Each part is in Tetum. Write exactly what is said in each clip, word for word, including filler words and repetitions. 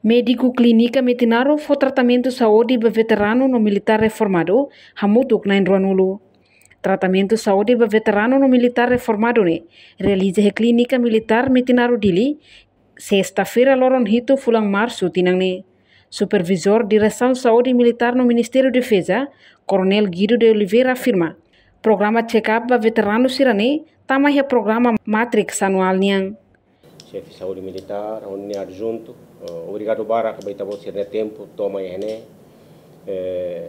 Médiku Klínika Metinaro fó tratamentu saúde ba veteranu no militár reformadu hamutuk na'in ruanulu. Tratamentu saúde ba veteranu no militár reformadu ne'e realiza iha Klínika Militár Metinaro Dili, sesta-feira loron hitu fulan Marsu tinan ne'e. Supervizór Diresaun Saúde Militár no Ministériu Defeza, Koronél Guido de Oliveira afirma, programa check-up ba veteranu sira-ne'e tama iha programa Matrix anuál nian. Xefe Saúde Militár, ha'u-nia adjuntu, eh, obrigadu barak ba ita-boot sira-nia tempu to'o mai iha ne'e. Eh,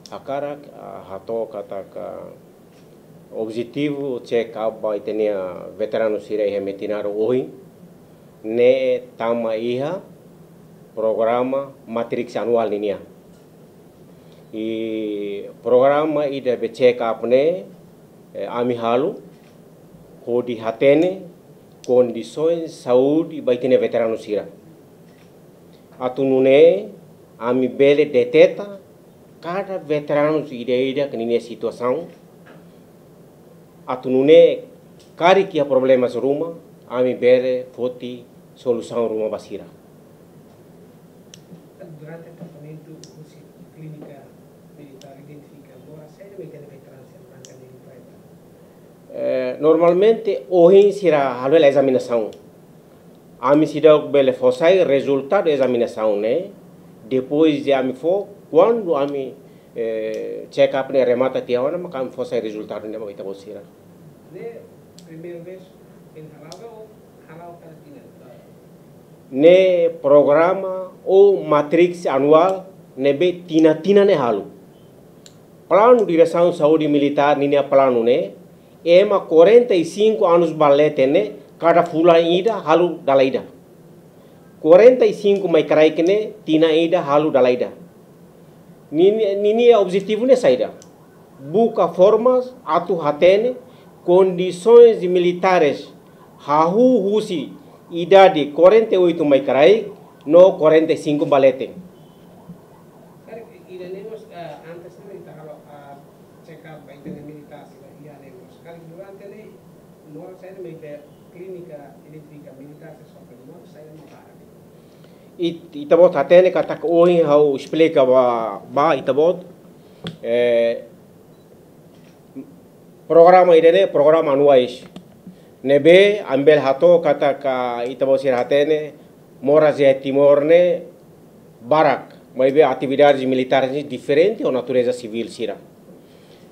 hakarak, ah, hato'o katak objetivu check-up ba ita-nia veteranu sira iha Metinaro ohin ne'e tama iha programa Matrix anuál ninian. I programa ida be check-up ne'e, eh, ami halo hodi hatene kondisaun saúde ba ita-nia veteranu sira. Atu nune'e ami bele deteta kada veteranu ida-idak ninia situasaun. Atu nune'e karik iha problema ruma, ami bere foti solusaun ruma ba sira. Durante tratamentu husi Klínika Militár identifika moras saida mak ita-nia veteranu sira durante ami enfrenta? Eh, normalmente ohin sira halo hela ezaminasaun. Ami seidauk bele fó sai rezultadu ezaminasaun ne'e, depois de ami fó, kuandu ami, eh, check-up ne'e remata tiha ona, maka ami fó sai rezultadu ne'e ba ita-boot sira. Ne'e primeira vez ohin hala'o ka ou hala'o kada tinan? Ne'e programa ou Matrix anuál ne'ebé tinan-tinan ne'e halo. Planu Diresaun Saúde Militár ninia planu ne'e, ema quarenta e cinco anos ba leten ne'e, kada fulan ida halo dala ida. Quarenta e cinco mai kraik ne'e, tinan ida halo dala ida. Ninia, ninia objetivu ne'e saida? Buka formas atu hatene kondisaun militár hahú husi idade quarenta e oito mai kraik no quarenta e cinco ba leten. Karik ida-ne'e mós, eh, antes ne'e ita halo, ah, check-up ba ita-nia militár sira iha ne'e mós. Karik durante ne'e moras saida mak ita-nia klínika identifika militár sira sofre moras saida mak barak? It-, ita-boot hatene katak ohin ha'u esplika ba, ba ita-boot, eh, programa ida-ne'e programa anuál. Ne'ebé ami bele hato'o katak ita-boot sira hatene moras iha Timor ne'e barak, maibé atividade militár ne'e diferente ho natureza sivíl sira.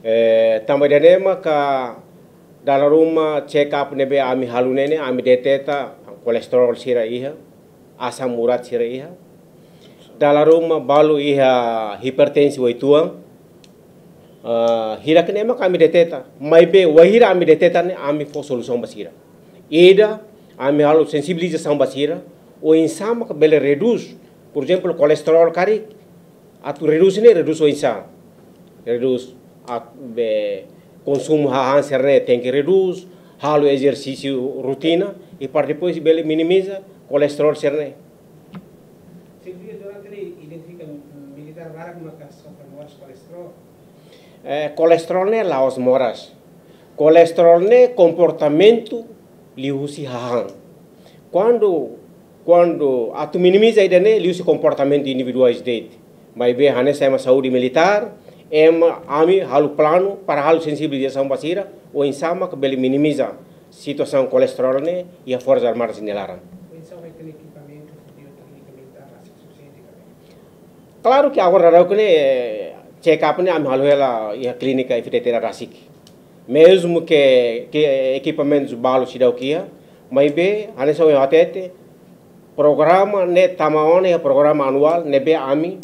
Eh, tanba ida-ne'e maka dala ruma check-up ne'ebé ami halo ne'e ne'e, ami deteta kolesterol sira iha, asam urat sira iha. Dala ruma balu iha hipertensi uitoan. Ah, hirak ne'e maka ami deteta. Maibé wainhira ami deteta ne'e ami fó solusaun ba sira. Ida, ami halo sensibilizasaun ba sira, oinsá maka bele redús, por ezemplu, kolesterol karik, atu redús ne'e redús oinsá. Redús, a, be, konsumu hahán sira-ne'e tenke redús, halo ezersísiu rotina, i para depois bele minimiza kolesterol sira-ne'e. Sira durante ne'e identifika militár barak maka sofre moras kolesterol. Eh, kolesterol ne'e la'ós moras. Kolesterol ne'e komportamentu liuhusi hahán. Kuandu, kuandu atu minimiza ida-ne'e liuhusi komportamentu individuais de'it. Maibé hanesan ema saúde militár, ema ami halo planu para halo sensibilizasaun ba sira, oinsá maka bele minimiza situasaun kolesterol ne'e iha Forsas Armadas nia laran. Oinsá mak ita-nia ekipamentu sira iha Klínika Militár rasik sufisiente ka lae? Klaru ke agora daudaun ne'e, eh, check-up ne'e ami halo hela iha klínika F D T rasik. Mezmu ke, ke ekipamentus balu seidauk iha, maibé hanesan ohin hatete, programa ne'e tama ona iha programa anuál ne'ebé ami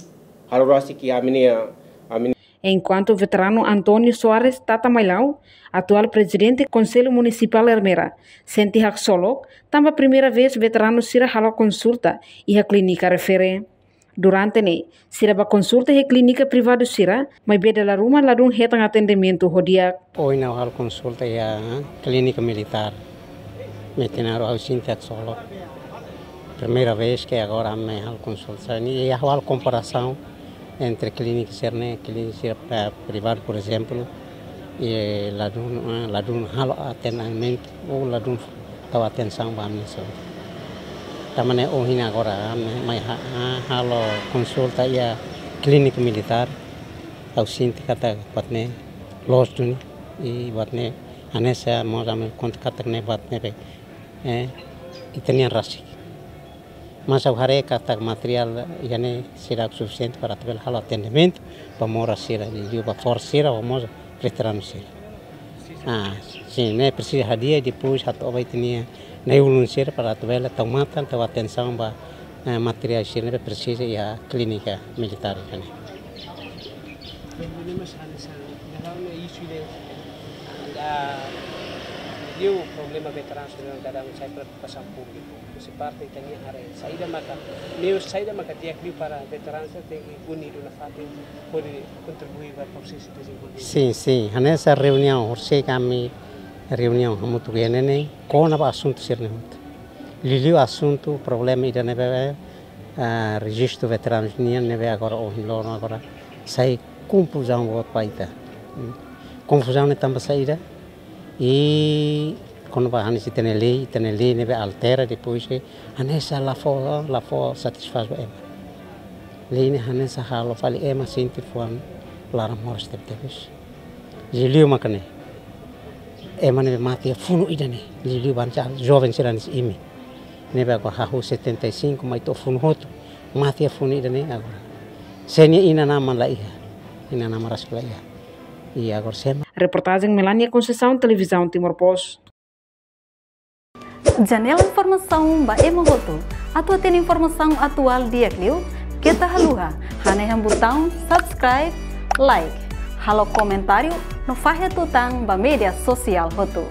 halo rasik iha ami-nia, ami Enkuantu veteranu António Soares Tata Mailau, atuál prezidente Konsellu Munisipál Ermera, sente haksolok, tanba primeira vez veteranu sira halo konsulta iha klínika refere. Durante ne'e, sira bá konsulta iha klínika privadu sira, maibé dala ruma ladún hetan atendimentu ho di'ak. Ohin ha'u halo konsulta iha klínika militár. Metinaro ha'u sente haksolok. Primeira vez ke agora ami halo konsulta ne'e, i ha'u halo komparasaun entre klínika sira-ne'e, klínika sira, eh, privadu, por ezemplu, i ladún, eh, ladún halo atendimentu, ou ladún tau atensaun ba ami sira. Ema ne'e ohin agora, ema mai ha-, ha-, halo konsulta iha klínika militár. Ha'u sente katak buat ne'e loos duni, i buat ne'e hanesan mós ami konta katak ne'e buat ne'ebé, eh, ita-nian rasik. Mas ha'u haree katak materiál iha ne'e seidauk sufisiente para atu bele halo atendimentu ba moras sira, liuliu ba foras sira, ba mós veteranu sira. Ah, sin, ne'e presiza hadi'a, depois hato'o ba ita-nia na'i-ulun sira para atu bele tau matan, tau atensaun ba, eh, materiál sira ne'ebé presiza iha klínika militár ne'e. Problema hanesan, dalam isu ne'e, ah, liu problema veteranu sira dalam sai preokupasaun públiku. Husi parte ita-nia haree, saida maka, meius saida maka di'ak liu para veteranu sira tenke unidu nafatin hodi kontribui ba prosesu dezenvolvimentu. Sin, sin. Hanesan reuniaun, horisehik ami reuniaun hamutuk iha ne'e ne'e, kona-ba asuntu sira-ne'e hotu. Liuliu asuntu problema ida ne'ebé, ah, rejistu veteranu nian ne'ebé agora ohin loron agora sai konfuzaun boot ba ita. Hmm. Konfuzaun ne'e tanba saida? I kona-ba hanesan ita-nia lei, ita-nia lei ne'ebé altera depois ke hanesan la fó, la fó satisfás ba ema. Lei ne'e hanesan halo fali ema sente fuan laran moras tebetebes. Liuliu maka ne'e. Ema ne'ebé mate iha funu ida ne'e. Liuliu bansa joven sira hanesan imi. Ne'ebé agora hahú setenta e cinco, mai to'o funu hotu. Mate iha funu ida ne'e agora. Sira-nia inan-aman la iha. Inan-aman rasik la iha. I agora sé mak. Reportajen Melania Conceição, Televizaun Timor Post. Janela informasaun ba ema hotu. Atu hatene informasaun atuál di'ak liu, keta haluha hanehan butaun subscribe, like, halo komentáriu no fahe tutan ba média sosiál hotu.